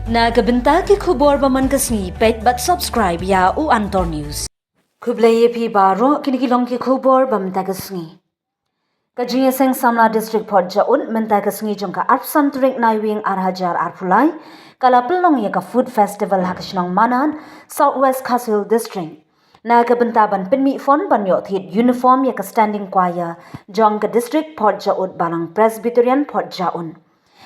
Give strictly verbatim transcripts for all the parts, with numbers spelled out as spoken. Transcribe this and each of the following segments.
Na ka bynta ki khubor ba man ka sngi, peit bad subscribe ïa u Antor News. Khublei ïa phi baroh, kine ki long ki khubor ba mynta ka sngi. Ka Jingïaseng Samla District Port Jaud mynta ka sngi jong ka arphew san tarik Naiwieng ar hajar arphew lai ka la pynlong ïa ka Food Festival ha ka shnong Manad, South West Khasi Hills District. Na ka bynta ban pynmih fund ban ïoh thied uniform ïa ka Standing Choir jong ka District Port Jaud, Balang Presbyterian Port Jaud.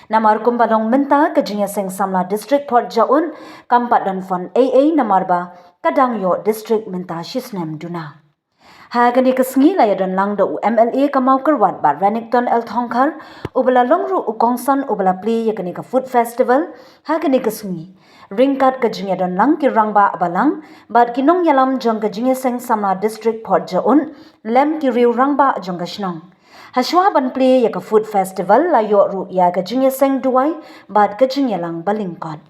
Namar kumba long mynta ka Jingïaseng Samla District Port Jaud kam pat don fund ei ei namar ba ka dang ïoh district mynta shisnem duna. Ha kane ka sngi la ïadon lang da u M L A ka Mawkyrwat Bah Renikton L Thongkhar, uba la long ruh u kongsan uba la plie ïa kane ka Food Festival ha kane ka sngi. Ryngkat ka jingïadon lang ki rangbah balang bad ki nongïalam jong ka Jingïaseng Samla District Port Jaud lem ki riew rangbah jong ka shnong. Hashwa ban plie ïa ka Food Festival la ïoh ruh ïa ka jingïaseng duwai bad ka jingïalang ba lyngkot.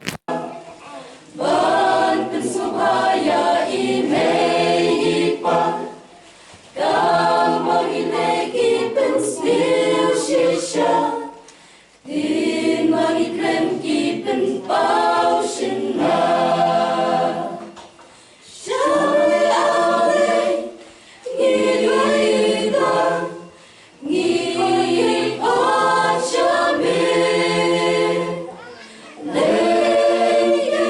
Ban pynsngewbha ïa i mei i pa, kam ba ngi leh ki pynsniew shisha, tin ba ngi kren ki pynpaw shynna. Shane ale ngi ïohi da ngi ïohi pa shane. Leh ïa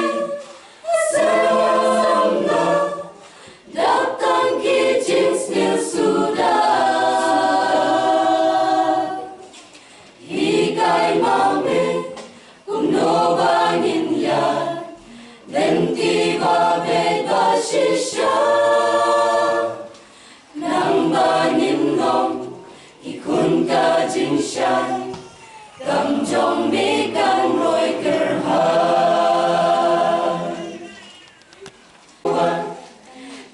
samla dap tang ki jingsniew suda. Hikai ma me kumno ba ngin ïa lynti ba beit ba shisha. Nang ba ngin long ki khun ka jingshai, kam jong me kan roi kyrhai.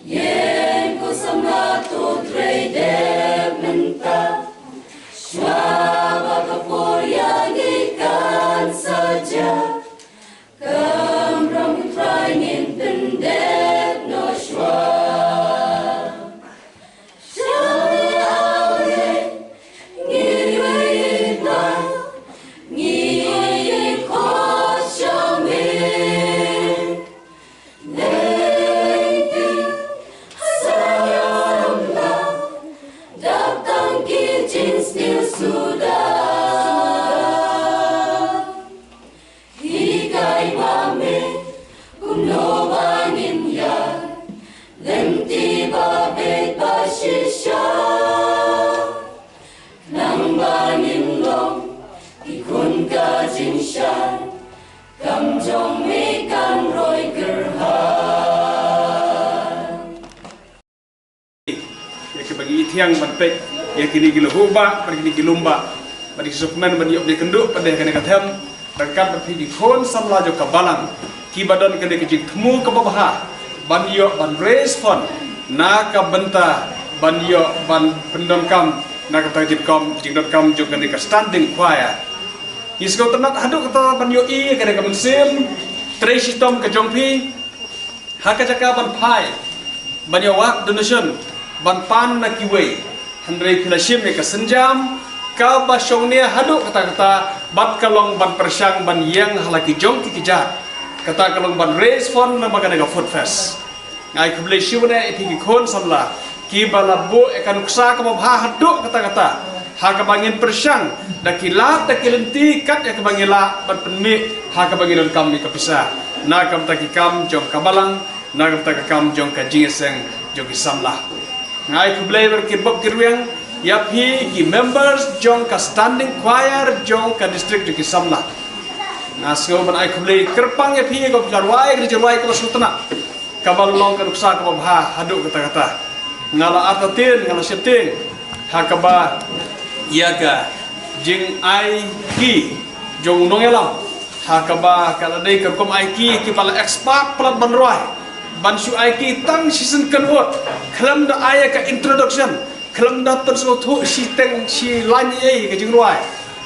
Ïeng ko samla to trei dep mynta, shuwa ba ka por ïa ngi kan sa jia. Kamram U Trai ngin pyndep noh shuwa. Shane ale ngi ïohi da ngi ïohi khot sha me. Leh ïa samla dap tang ki jingsniew suda. Hikai ma me kumno ba ngin ïa lynti ba beit ba shisha. Nang ba ngin long ki khun ka jingshai, kam jong me kan roi kyrhai. Ïa kiba ngi thiang ban peit ïa kine ki lehbah bad kine ki lumbah bad ki sukmen ban ïoh ban ïakynduh pat ïa kane ka them. Ryngkat bad phi ki khun samla jong ka balang kiba don kane ka jingthmu kaba bha ban ïoh ban raise fund na ka bynta ban ïoh ban pyndonkam na kata ka jingdonkam, jingdonkam jong kane ka Standing Choir. Ngi sngewtynnat haduh katta ban ïohi ïa kane ka mynsiem trei shitom ka jong phi. Ha ka jaka ban phai ban ïa wad donation ban pan na kiwei, hynrei phi la shim ïa ka sienjam kaba shong ne haduh katta katta bad ka long ban pyrshang ban ïeng ha la ki jong ki kjat. Kata ka long ban raise fund na ba kane ka Food Fest. Nga ai khublei shibun ïa phi ki khun samla kiba la buh ïa ka nuksa kaba bha haduh katta katta ha kaba ngin pyrshang da ki lad da ki lynti kat ïa kaba ngi lah ban pynmih ha kaba ngi donkam ïa ka pisa na ka bynta ki kam jong ka balang, na ka bynta ka kam jong ka jingïaseng jong ki samla. Nga ai khublei bad ki bok ki rwiang ïa phi ki members jong ka Standing Choir jong ka district jong ki samla. Nga sngew ban ai khublei kyrpang ïa phi ïa ka jingrwai, ka jingrwai kaba sngewtynnat, kaba long ka nuksa kaba bha haduh katta katta. Nga la artatien, nga la sheptieng ha kaba ïa ka jingai ki jong u nongïalam, ha kaba ka la dei ka rukom ai ki kiba la expert palat ban rwai, ban shu ai ki tang shisien kynwut khlem da ai ka introduction, khlem da pynsngewthuh shiteng shi lain ei ei ka jingrwai.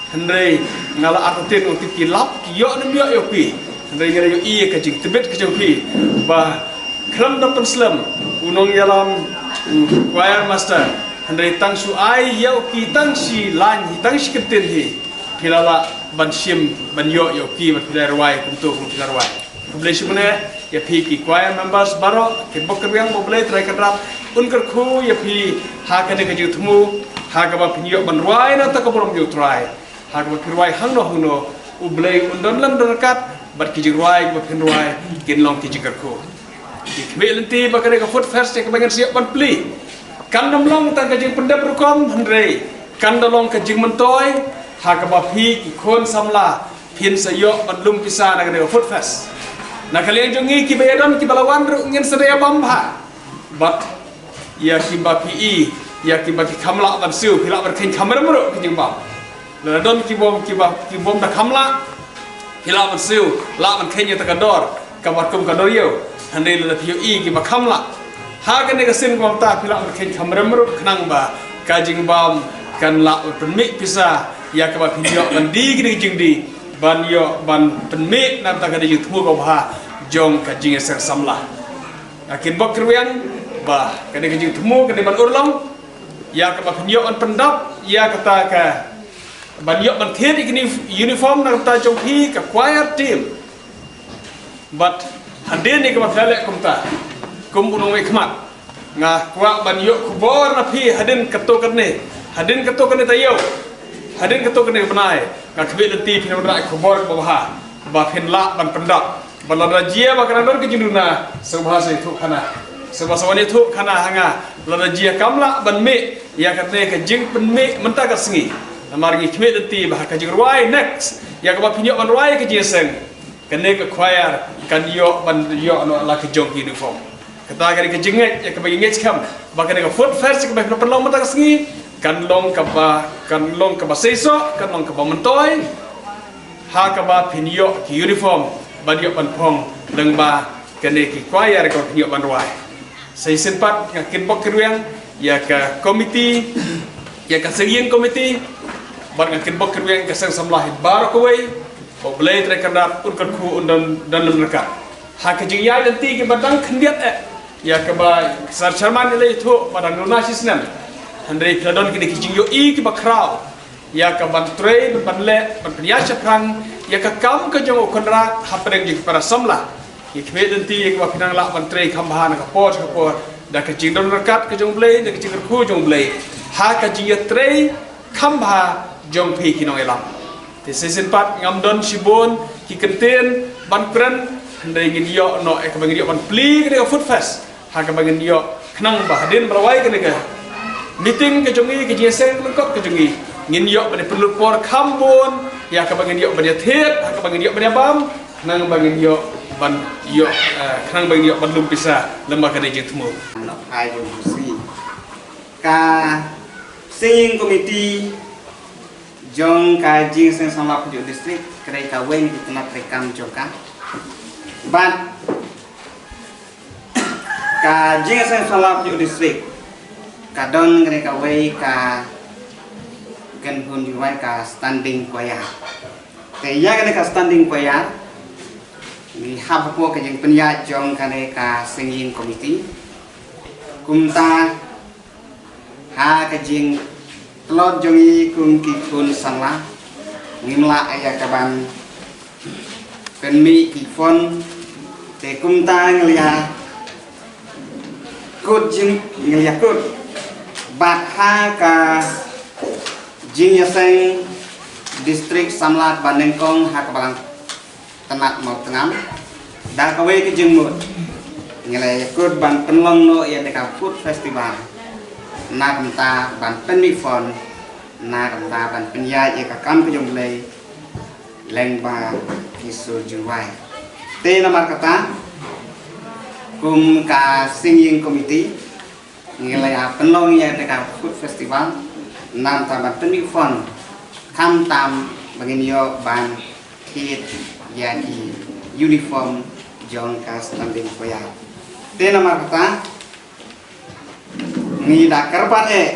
Hynrei nga la artatien ong tip ki lap ki ïoh ne ym ïoh ïa phi. Hynrei nga la ïohi ïa ka jingtbit ka jong phi ba khlem da pynslem u nongïalam, u choir master, hynrei tang shu ai ïa u ki tang shi lain hi, tang shi kyntien hi. Phi la lah ban shim ban ïoh ïa u key bad phi la rwai kumto kum phi la rwai. Khublei shibun ïa phi ki choir members baroh, ki bok kyrwiang, ba U Blei Trai Kynrad un kyrkhu ïa phi ha kane ka jingthmu, ha kaba phin ïoh ban rwai na ka bynta ka burom jong U Trai. Ha kaba phin rwai hangno hangno, U Blei un don lem don ryngkat bad ki jingrwai kiba phin rwai kin long ki jingkyrkhu. Ki khmih lynti ba kane ka Food Fest ïa kaba ngin sa ïoh ban plie, kan ym long tang ka jingpyndep rukom, hynrei kan da long ka jingmyntoi ha kaba phi ki khun samla phin sa ïoh ban lum pisa na kane ka Food Fest. Na ka liang jong ngi kiba ïadon kiba la wan ruh ngin sa da ïabam bha. Bad ïa kiba phi i, ïa kiba ki kham lah ban siew, phi lah ban kheiñ kham rem ruh ka jingbam. Lada don ki bym, kiba ki bym da kham lah, phi lah ban siew, lah ban kheiñ ïa kata ka dor kaba kum ka dor ïew. Hynrei lada phi ïohi kiba kham lah, ha kane ka sien kaba mynta phi lah ban kheiñ kham rem ruh, khnang ba ka jingbam kan lah ban pynmih pisa ïa kaba phin ïoh ban die kine ki jingdie, ban ïoh ban pynmih na ka bynta ka jingthmu kaba bha jong ka jingïaseng samla. Nga kin bok kyrwiang ba kane ka jingthmu kan dei ban urlong ïa kaba phin ïoh ban pyndap ïa kata ka, ban ïoh ban thied ïa kine uniform na ka bynta jong phi ka choir team. Bad hadien ïa kaba phi la leh kumta kum u nongmihkhmat, nga kwah ban ïoh khubor na phi hadien katto katne, hadien katto katne taïew, hadien katto katne bnai. Nga khmih lynti phin wanrah ïa ka khubor kaba bha ba phin lah ban pyndap. Ba lada jia ba ka dang don ka jingduna, sngewbha sa ïathuh khana, sngewbha sa wan ïathuh khana ha nga. Lada jia kam lah ban mih ïa kane ka jingpynmih mynta ka sngi, namar ngi khmih lynti ba ha ka jingrwai next ïa kaba phin ïoh ban rwai ka jingïaseng, kane ka choir kan ïoh ban ïoh noh la ka jong ka uniform. Kata ka dei ka jingngeit ïa kaba ngi ngeit skhem ba kane ka Food Fest kaba phin pynlong mynta ka sngi kan long kaba, kan long kaba seisoh, kan long kaba myntoi, ha kaba phin ïoh ki uniform ban ïoh ban phong lyngba kane ki choir kaba phin ïoh ban rwai. Sa shisien pat nga kin bok kyrwiang ïa ka komiti, ïa ka seng ïing komiti, bad nga kin bok kyrwiang ïa ka seng samla hi baroh kawei, ba U Blei Trai Kynrad un kyrkhu, un don, don lem ryngkat. Ha ka jingïaid lynti kiba dang khyndiat eh, ïa kaba Sir Chairman i la ïathuh ba dang duna shisnem, hynrei phi la don kine ki jingïohi kiba khraw ïa ka ban trei, ban, ban leh, ban pynïaid shaphrang ïa ka kam ka jong u Kynrad hapdeng jong ki para samla. Ngi khmih lynti ïa kaba phin nang lah ban trei kham bha na ka por sha ka por da ka jingdon ryngkat ka jong U Blei, da ka jingkyrkhu jong U Blei ha ka jingïatrei kham bha jong phi ki nongïalam. Te sa shisien pat ngam don shibun ki kyntien ban kren, hynrei ngin ïoh noh ïa kaba ngin ïoh ban plie kane ka Food Fest ha kaba ngin ïoh, khnang ba hadien ba la wai kane ka meeting ka jong ngi, ka jingïaseng lyngkot ka jong ngi, ngin ïoh ban ïa pynlut por kham bun ïa kaba ngin ïoh ban ïathied, ha kaba ngin ïoh ban ïabam, khnang ba ngin ïoh ban ïoh, eh, khnang ba ngin ïoh ban lum pisa lyngba kane ka jingthmu. Nongphai jong u C. Ka seng ïing komiti jong ka Jingïaseng Samla Pynjur District ka dei kawei na ki tnat treikam jong ka. Bad ka Jingïaseng Samla Pynjur District ka don kane kawei ka kynhun jingrwai, ka standing choir. Te ïa kane ka standing choir ngi hap hapoh ka jingpynïaid jong kane ka seng ïing komiti. Kumta ha ka jingtlot jong ngi kum ki khun samla, ngim lah ïa ka ban pynmih ki fund. Te kumta ngi la ïa kut jing, ngi la ïa kut bad ha ka Jingïaseng District Samla Banyngkong ha ka Balang Tnat Mawtngan, da kawei ka jingmut ngi la ïa kut ban pynlong noh ïa ka food festival na ka bynta ban pynmih fund, na ka bynta ban pynïaid ïa ka kam ka jong U Blei lyngba ki sur jingrwai. Te namar kata, kum ka seng ïing committee, ngi la ïa pynlong ïa ka food festival na ka bynta ban pynmih fund, khamtam ba ngin ïoh ban thied ïa ki uniform jong ka standing choir. Te namar kata, ngi da kyrpad eh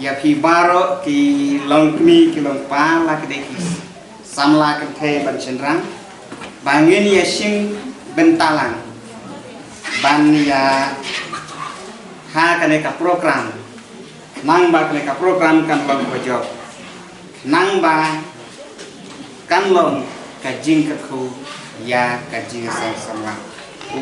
ïa phi baroh ki longkmie ki longkpa, la ki dei ki samla kynthei bad shynrang, ba ngin ïa shim bynta lang ban ïa ha kane ka program, nang ba kane ka program kan long kaba jop, nang ba kan long ka jingkyrkhu ïa ka jingïaseng samla.